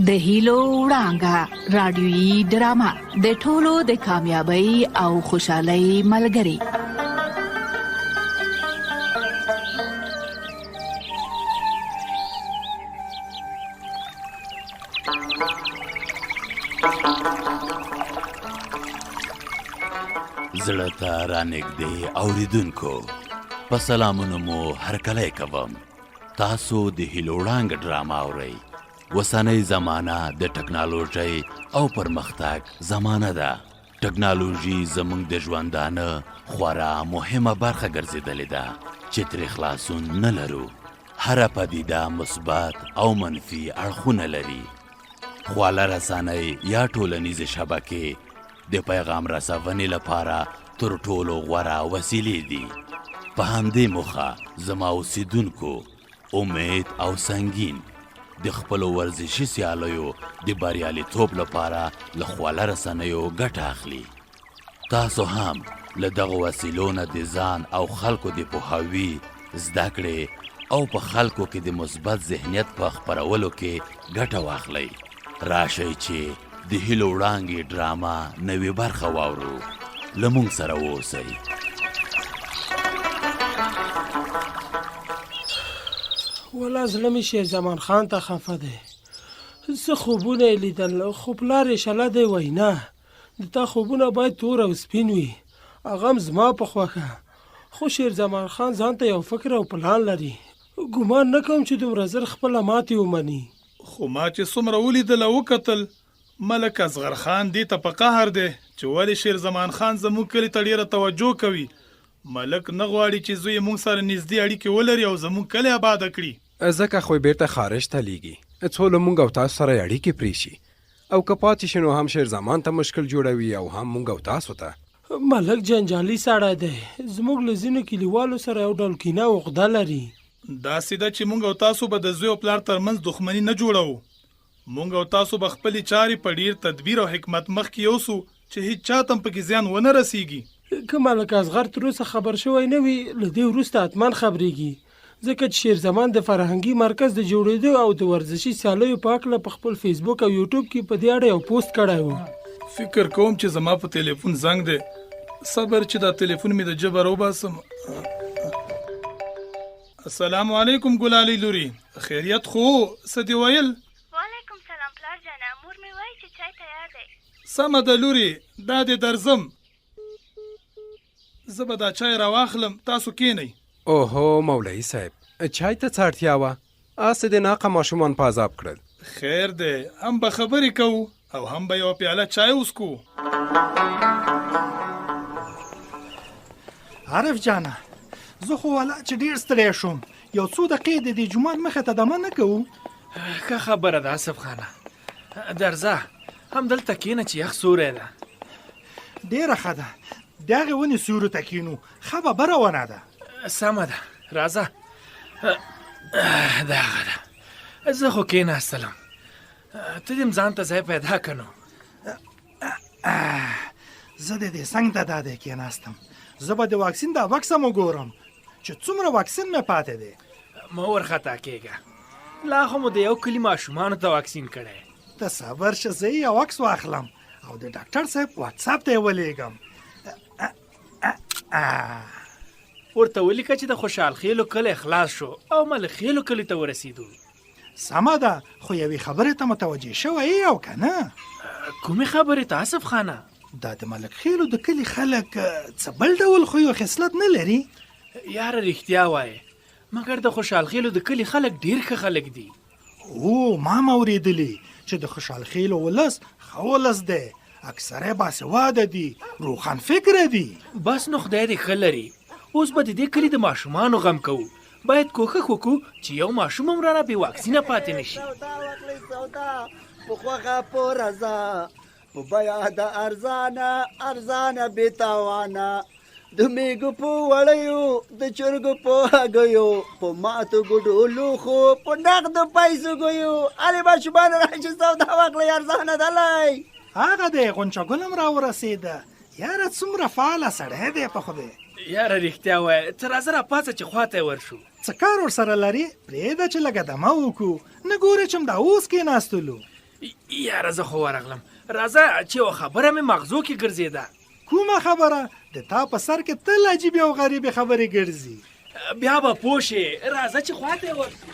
د هیلو وړانګه رادیوي ډرامه د ټولو د کامیابی او خوشحالۍ ملګری. زړه ته رانږدې اوریدونکو، په سلامونو مو هرکلی کوم. تاسو د هیلو وړانګه ډرامه اورئ. اوسنۍ زمانه د ټکنالوژۍ او پرمختګ زمانه ده. ټکنالوژي زموږ د ژوندانه خورا مهمه برخه ګرځېدلې ده چې ترې خلاصون نه لرو. هره پدیده مثبت او منفي اړخونه لري. خواله رسنۍ یا ټولنیزې شبکې د پیغام رسونې لپاره تر ټولو غوره وسیلې دي. په همدې موخه زما اوسیدونکو امید او سنګین د خپلو ورزشي سیالیو د بریالیتوب لپاره له خواله رسنیو ګټه اخلي. تاسو هم له دغو وسیلو نه د ځان او خلکو د پوهاوي، زده کړې او په خلکو کې د مثبت ذهنیت په خپرولو کې ګټه واخلئ. راشئ چې د هیلو وړانګې ډرامه نوې برخه واورو. له موږ سره واوسئ. ولا زړه مې شیر زمان خان ته خفه دی. څه خوبونه یې لیدل، خو پلار یې شله دی وایي نه، د تا خوبونه باید تور او سپین وي، هغه هم زما په خوښه. خو شیر زمان خان ځان ته یو فکر او پلان لري. ګومان نه کوم چې دومره زر خپله ماتې ومني. خو ما چې څومره ولیدل او وکتل، ملک اصغر خان دې ته په قهر دی چې ولې شیر زمان خان زموږ کلي ته ډېره توجه کوي. ملک نه غواړي چې زوی یې موږ سره نږدې اړیکې ولري او زموږ کلی اباده کړي. ځکه خو یې بېرته خارج ته لېږي څو له موږ او تاسو سره یې اړیکې پرې شي او که پاتې شي نو هم شیر زمان ته مشکل جوړوي او هم موږ او تاسو ته. ملک جنجالي سړی دی، زموږ له ځینو کلیوالو سره یو ډول کینه او عقده لري. داسې ده چې موږ او تاسو به د زوی او پلار تر منځ دښمني نه جوړوو. موږ او تاسو به خپلې چارې په ډېر تدبیر او حکمت مخکې یوسو چې هیچا ته هم پکې زیان ونه رسېږي. که ملک اصغر تر اوسه خبر شوی نه وي، له دې وروسته حتما خبرېږي، ځکه چې شیرزمان د فرهنګي مرکز د جوړېدو او د ورزشي سیالیو په هکله په خپل فیسبوک او یوټیوب کې په دې اړه یو پوسټ کړی و. فکر کوم چې زما په تلیفون زنګ دی. صبر چې دا تلیفون مې د جبه راوباسم. السلام علیکم ګلالۍ لوري، خیریت خو څه دې ویل؟ وعلیکم سلام پلار جانه، مور مې وایي چې چای تیار دی. سمه ده لوري، دا دې درځم. زه به دا چای راواخلم، تاسو کینئ. اوهو مولوي صاحب، چای ته څه اړتیا وه؟ هسې دې ناقه ماشومان په عذاب کړل. خیر دی، هم به خبرې کوو او هم به یوه پیاله چای وڅکو. عارف جانه، زه خو والا چې ډېر ستړی شوم، یو څو دقیقې د دې جومات مخې ته دمه نه کوو. ښه خبره ده اصف خانه، درځه همدلته کینه چې یخ سوری ده. ډېره ښه ده، د هغې ونې سیوري ته کینو، ښه به بره ونه ده. سمه ده، راځه. دا هغه ده، زه خو کیناستلم، ته دې ځان ته ځای پیدا که نو. زه د دې څنګ ته دا دی کیناستم. زه به د واکسین دا بکس هم وګورم چې څومره واکسین مې پاتې دی. مه ورخطا کېږه، لا خو مو د یو کلي ماشومانو ته واکسین کړی. ته صبر شه، زه یې یو عکس واخلم او د ډاکټر صاحب واتساپ ته یې ولېږم. ورته ولیکه چې د خوشحال خېلو کلی خلاص شو او ملک خېلو کلي ته ورسېدو. سمه ده، خو یوې خبرې ته متوجه شوی یې او که نه؟ کومې خبرې ته اصف خانه؟ دا د ملک خېلو د کلي خلک څه بل ډول خوی او خصلت نه لري. یاره رښتیا وایې، مګر د خوشحال خېلو د کلي خلک ډېر ښه خلک دي. هو، ما هم اورېدلي چې د خوشحال خېلو ولس ښه ولس دی، اکثره یې باسواده دي، روښانفکره دي. بس نو خدای دې ښه لري. اوس به د دې کلي د ماشومانو غم کوو، باید کوښښ وکړو چې یو ماشوم هم رانه بې واکسینه پاتې نه شي. سودا واخلئ سودا، په خوښه په رضا، په بیه د ارزانه، ارزانه بې تاوانه. د میږو په وړیو، د چرګو په هګیو، په ماتو ګوډو لوښو، په نغدو پیسو ګویو. الې ماشومانو راشئ سودا واخلئ، ارزانه ده لای. هغه دی غنچه ګل هم راورسېده. یاره څومره فعاله سړی دی په خدای. یاره رښتیا وایې، ته راځه راپاڅه چې خواته یې ورشو. څه کار ورسره لرې، پرېږده چې لږه دمه وکړو. نه ګورې چې همدا اوس کېناستلو. یاره زه خو ورغلم، راځه چې یوه خبره مې مغزو کې ګرځېده. کومه خبره؟ د تا په سر کې تل عجیبې او غریبې خبرې ګرځي. بیا به پوه شې، راځه چې خواته یې ورشو.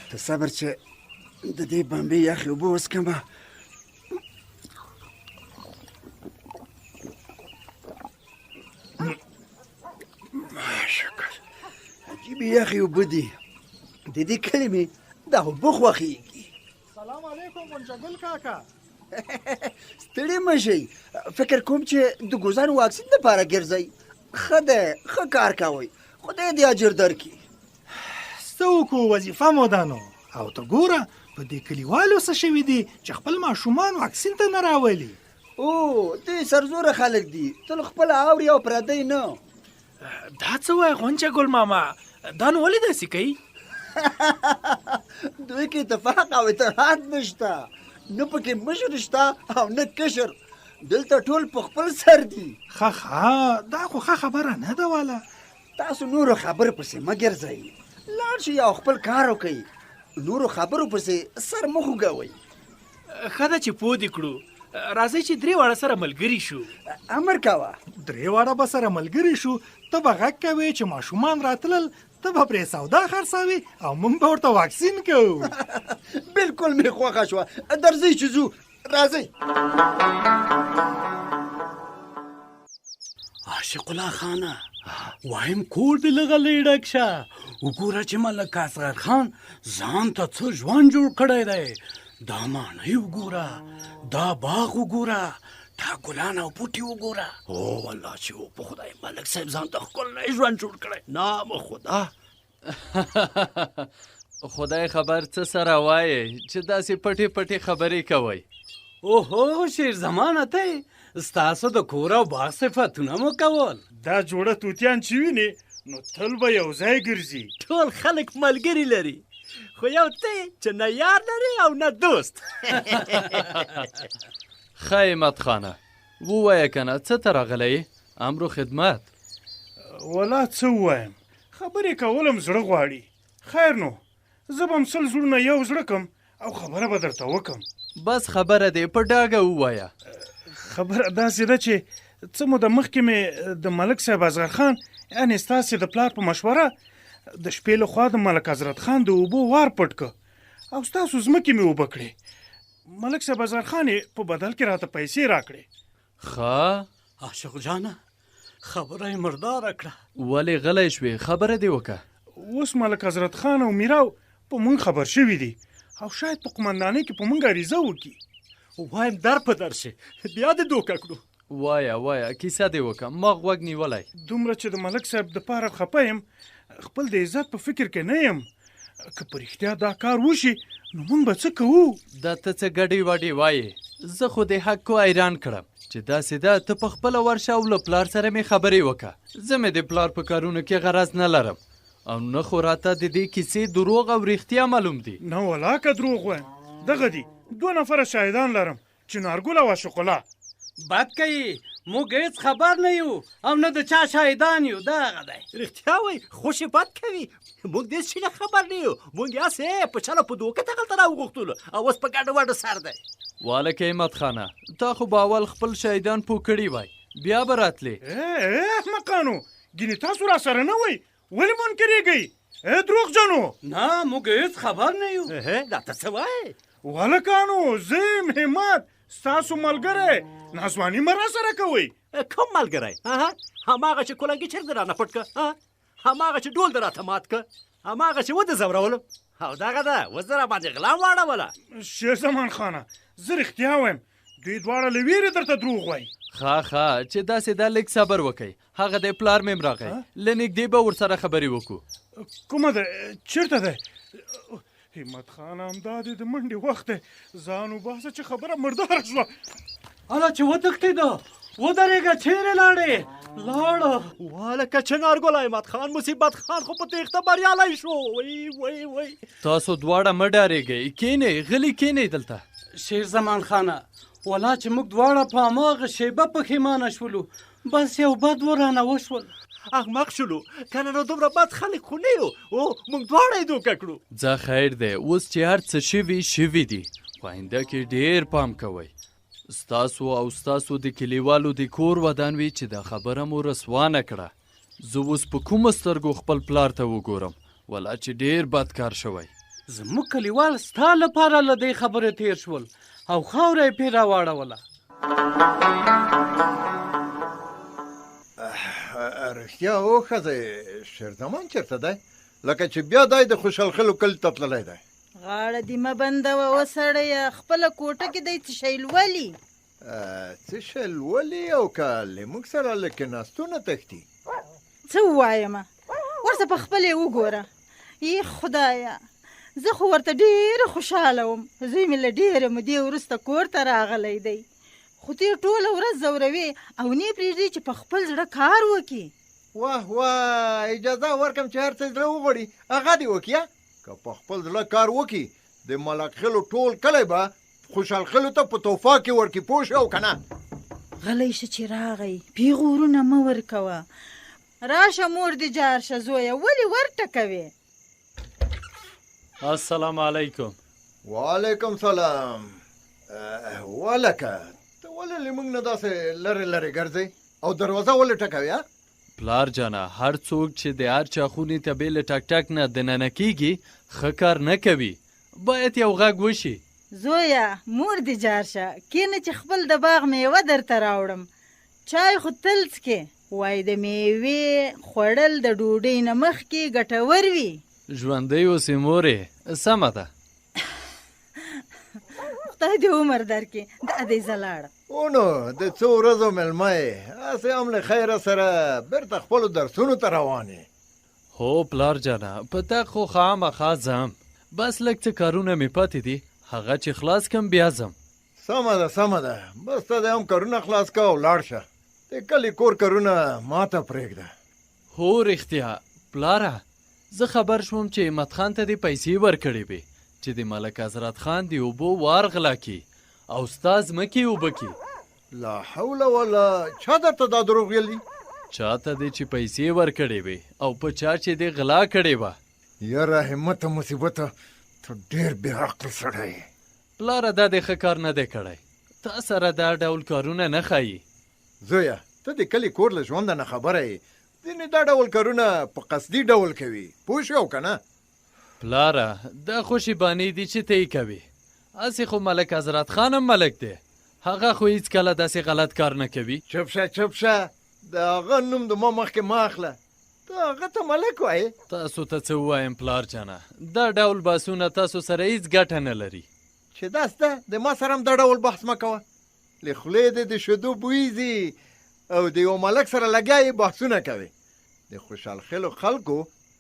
ته صبر چې د دې بمبې یخې اوبه وڅښم. شکر، عجیبې یخې اوبه دي، د دې کلي مې دا اوبه خوښېږي. سلام علیکم غنچه ګل کاکا. ستړي مه شئ، فکر کوم چې د ګوزن واکسین دپاره ګرځئ. ښه دی، ښه کار کوئ، خدای دې اجر درکړي. څه وکړو، وظیفه مو ده نو. او ته ګوره په دې کلیوالو څه شوي دي چې خپل ماشومان واکسین ته نه راولي. او دوی سرزوره خلک دي، تل خپله اوري او پردی نه. دا څه وایې غونچه ګل ماما، دا نو ولې داسې کوي؟ دوی کې اتفاق او اتحاد نشته، نه پکې مشر شته او نه کشر، دلته ټول په خپل سر دي. ښه ښه، دا خو ښه خبره نه ده والا. تاسو نورو خبرو پسې مه ګرځئ، لاړ شئ او خپل کار وکړئ، نورو خبرو پسې سر مه خوږوئ. ښه ده چې پوه دې کړو، راځئ چې درې واړه سره ملګري شو. امر کوه. درې واړه به سره ملګري شو، ته به غږ کوې چې ماشومان راتلل، ته به پرې سودا خرڅوې او موږ به ورته واکسین کوو. بالکل مې خوښه شوه، درځئ چې ځو، راځئ. عاشق الله خانه، وایم کور دې له غلۍ ډک شه، وګوره چې ملک اصغر خان ځان ته څه ژوند جوړ کړی دی. دا ماڼۍ وګوره، دا باغ وګوره، دا ګلان او بوټي وګوره. او والله چې و په خدای ملک صاحب ځان ته ښکلی ژوند جوړ کړی، نام خدا. خدای خبر څه سره وایې چې داسې پټې پټې خبرې کوئ. اوهو شیر زمانه، ته ستاسو د کور او باغ صفتونه مو کول. دا جوړه توتیان چې وینې نو تل به یو ځای ګرځي. ټول خلک ملګري لري، خو یو ته چې نه یار لري او نه دوست. ښه همت خانه، ووایه کنه څه ته راغلی یې؟ امر و خدمت. ولا څه ووایم، خبرې کول هم زړه غواړي. خیر نو، زه به هم 100 زړونه یو زړه کم او خبره به درته وکم. بس خبره دې په ډاګه ووایه. خبره داسې ده چې څه موده مخکې مې د ملک صاحب اصغر خان، یعنې ستاسې د پلار په مشوره د شپې له خوا د ملک حضرت خان د اوبو وار پټ که او ستاسو ځمکې مې اوبه کړې. ملک صاحب اصغر خان یې په بدل کې راته پیسې راکړې. ښه عاشق جانه، خبره یې مرداره کړه. ولې غلی شوې، خبره دې وکړه. اوس ملک حضرت خان او میراو په مونږ خبر شوي دي او شاید په قومندانۍ کې په مونږ عریضه وکړي. وایم در په در شي، بیا دې دوکه کړو. وایه وایه، کیسه دې وکړه، ما غوږ نیولی. دومره چې د ملک صاحب دپاره خپه یم، خپل د عزت په فکر کې نه یم. که په رښتیا دا کار وشي نو مونږ به څه کوو؟ دا ته څه ګډې وډې وایې، زه خو دې حق کو حیران کړم چې داسې ده ته په خپله ورشه او له پلار سره مې خبرې وکړه. زه مې د پلار په کارونو کې غرض نه لرم او نه خو راته د دې کیسې دروغ او رښتیا معلوم دي. نه ولا که دروغ وایم، دغه دي 2 نفره شاهدان لرم چې نارګل او عاشق الله. بد کوي، موږ هېڅ خبر نه یو او نه د چا شاهدان یو. دا هغه دی. رښتیا وایي، خوشې بد کوي، موږ دې شي نه خبر نه یو. موږ یې هسې په چله په دوکه دغلته راوغوښتلو او اوس په ګډو وډو سر دی. والکه همت خانه، تا خو به اول خپل شاهدان پوه کړي وای، بیا به راتلې. ای احمقانو، ګینې تاسو را سره نه وئ، ولې منکرېږئ؟ ای دروغجنو! نه، موږ هېڅ خبر نه یو. دا ته څه وایې؟ والکانو، زه یم همت، ستاسو ملګری. ناځواني مه راسره کوئ. کوم ملګری؟ هماغه چې کولنګي چرګ دې رانه پټ کړ، هماغه چې ډول دې راته مات کړ، هماغه چې ودې ځورولم، او دغه ده اوس دې راباندې غلا واړوله. شیر زمان خانه، زه رښتیا وایم، دوی دواړه له ویرې درته دروغ وایي. ښه ښه، چې داسې ده لږ صبر وکړئ، هغه دی پلار مې هم راغی، له نږدې به ورسره خبرې وکړو. کومه ده؟ چېرته دی؟ همت خان، همدا دې د منډې وخت دی، ځان وباسه چې خبره مرداره شوه. هله چې وتښتېده، ودرېږه، چېرې لاړې؟ لاړه. والکه چنار ګل، همت خان مصیبت خان خو په تېښته بریالی شو. وی وی وی. تاسو دواړه مه ډارېږئ، کښېنئ، غلي کښېنئ دلته. شیر زمان خانه، ولا چې موږ دواړه په هماغه شېبه پښېمانه شولو، بس یو بد و رانه وشول. احمق شولو، کنه نو دومره بد خلک خو نه یو. او موږ دواړه یې دوکه کړو. ځه خیر دی، اوس چې هر څه شوي شوي دي، خو آینده کې ډېر پام کوئ. ستاسو او ستاسو د کلیوالو د کور ودان وي چې دا خبره مو رسوا نه کړه. زه اوس په کومو سترګو خپل پلار ته وګورم؟ ولا چې ډېر بد کار شوی. زموږ کلیوال ستا لپاره له دې خبرې تېر شول او خاوره یې پرې راواړوله. رښتیا وښځې، شیرزمان چېرته دی؟ لکه چې بیا دی د خوشحال خېلو کلي ته تللی دی. غاړه دې مه بندوه وسړیه، خپله کوټه کې دی څه شی لولي. څه شی لولي او که له موږ سره له کېناستو نه تښتي؟ څه ووایم، ورته په خپله یې وګوره. ای خدایه، زه خو ورته ډېره خوشحاله وم، زوی مې له ډېرې مودې وروسته کور ته راغلی دی، خو ته یې ټوله ورځ ځوروې او نه یې پرېږدې چې په خپل زړه کار وکړي. واه واه، اجازه ورکړم چې هر څه زړه وغواړي هغه دې وکړي. که په خپل زړه کار وکړي د ملک خېلو ټول کلی به خوشحال خېلو ته په توفا کې ورکړي، پوه شوې او که نه؟ غلی شه چې راغی، پیغورونه مه ورکوه. راشه مور دې جار شه زویه، ولې ورټکوې؟ السلام علیکم. وعلیکم سلام. ولکه ته ولې له موږ نه داسې لرې لرې ګرځې او دروازه ولې ټکوې؟ پلار جانه، هر څوک چې د هر چا خونې ته بې له ټک ټک نه دننه کېږي، ښه کار نه کوي. باید یو غږ وشي. زویه مور دې جار شه، کېنه چې خپل د باغ مېوه درته راوړم. چای خو تل څکې، وایي د مېوې خوړل د ډوډۍ نه مخکې ګټور وي. ژوندۍ اوسې مورې، سمه ده. خدای دې عمر درکړي، دا دی زه لاړم. اونو د څو ورځو مېلمه یې، هسې هم له خیره سره بېرته خپلو درسونو ته روان یې. هو پلار جانه، په تګ خو خامخا ځم، بس لږ څه کارونه مې پاتې دي، هغه چې خلاص کړم بیا ځم. سمه ده سمه ده، بس ته دې هم کارونه خلاص کړه او لاړ شه، د کلي کور کارونه ماته پرېږده. هو رښتیا پلاره، زه خبر شوم چې همت خان ته دې پیسې ورکړې وې چې د ملک حضرت خان د اوبو وار غلا کړي او ستا ځمکې اوبه کړي. لا حول ولا، چا درته دا دروغ ویل دي؟ چا ته دې چې پیسې ورکړې وې او په چا چې دې غلا کړې وه. یاره همته مصیبته، ته ډېر بې عقل سړی یې. پلاره دا دې ښه کار نه دی کړی، تا سره دا ډول کارونه نه ښايي. زویه ته د کلي کور له ژونده نه خبره یې، ځینې دا ډول کارونه په قصدي ډول کوي، پوه شوې او که نه؟ پلاره دا خوشې بانې دي چې ته یې کوې، هسې خو ملک حضرت خان هم ملک دی، هغه خو هیڅکله داسې غلط کار نه کوي. چوپ شه چوپ شه، د هغه نوم د ما مخکې مه اخله، ته هغه ته ملک وایې؟ تاسو ته څه ووایم پلار جانه، دا ډول بحثونه تاسو سره هیڅ ګټه نه لري. چې داسې ده د ما سره هم دا ډول بحث مه کوه، له خولې دې د شیدو بوی ځي او د یو ملک سره لګیا یې بحثونه کوې. د خوشحال خېلو خلکو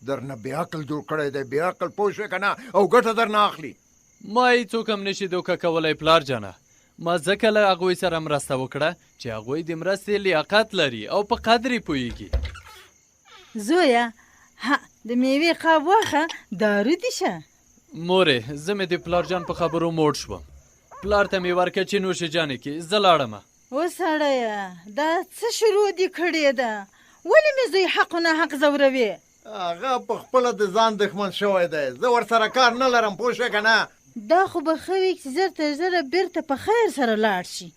درنه بې عقل جوړ کړی دی، بې عقل، پوه شوې که نه؟ او ګټه درنه اخلي. ما هیڅوک هم نشي دوکه کولی پلار جانه، ما ځکه له هغوی سره مرسته وکړه چې هغوی د مرستې لیاقت لري او په قدر یې پوهېږي. زویه ها د میوې قاب واخه، دارو دې شه. مورې زه مې د پلار جان په خبرو موړ شوم، پلار ته مې ورکه چې نوش جانې کې، زه لاړمه. او سړیه دا څه شروع دې کړې ده، ولې مې زوی حق و ناحق ځوروې؟ هغه په خپله د ځان دښمن شوی دی، زه ورسره کار نه لرم، پوه شوې که نه؟ دا خو به ښه وي چې زر تر زره بیرته په خیر سره لاړ شي.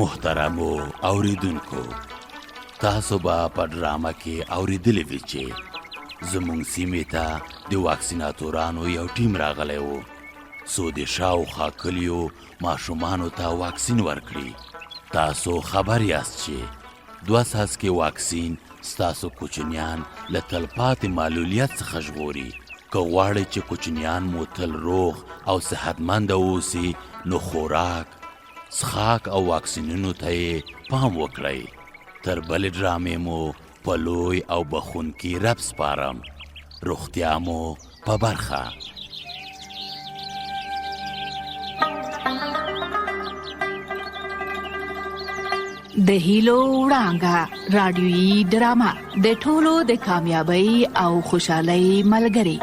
محترمو اوریدونکو، تاسو به په ډرامه کې اوریدلې وي چې زموږ سیمې ته د واکسیناتورانو یو ټیم راغلی و، څو د شاوخوا کلیو ماشومانو ته واکسین ورکړي. تاسو خبر یاست چې دوه څاڅکي واکسین ستاسو کوچنیان له تلپاتې معلولیت څخه ژغوري. که غواړئ چې کوچنیان مو تل روغ او صحتمند اوسي، نو خوراک، څښاک او واکسینونو ته یې پام وکړئ. تر بلې ډرامې مو په لوی او بخښونکي رب سپارم. روغتیا مو په برخه. د هیلو وړانګه رادیوي ډرامه د ټولو د کامیابی او خوشحالۍ ملګری.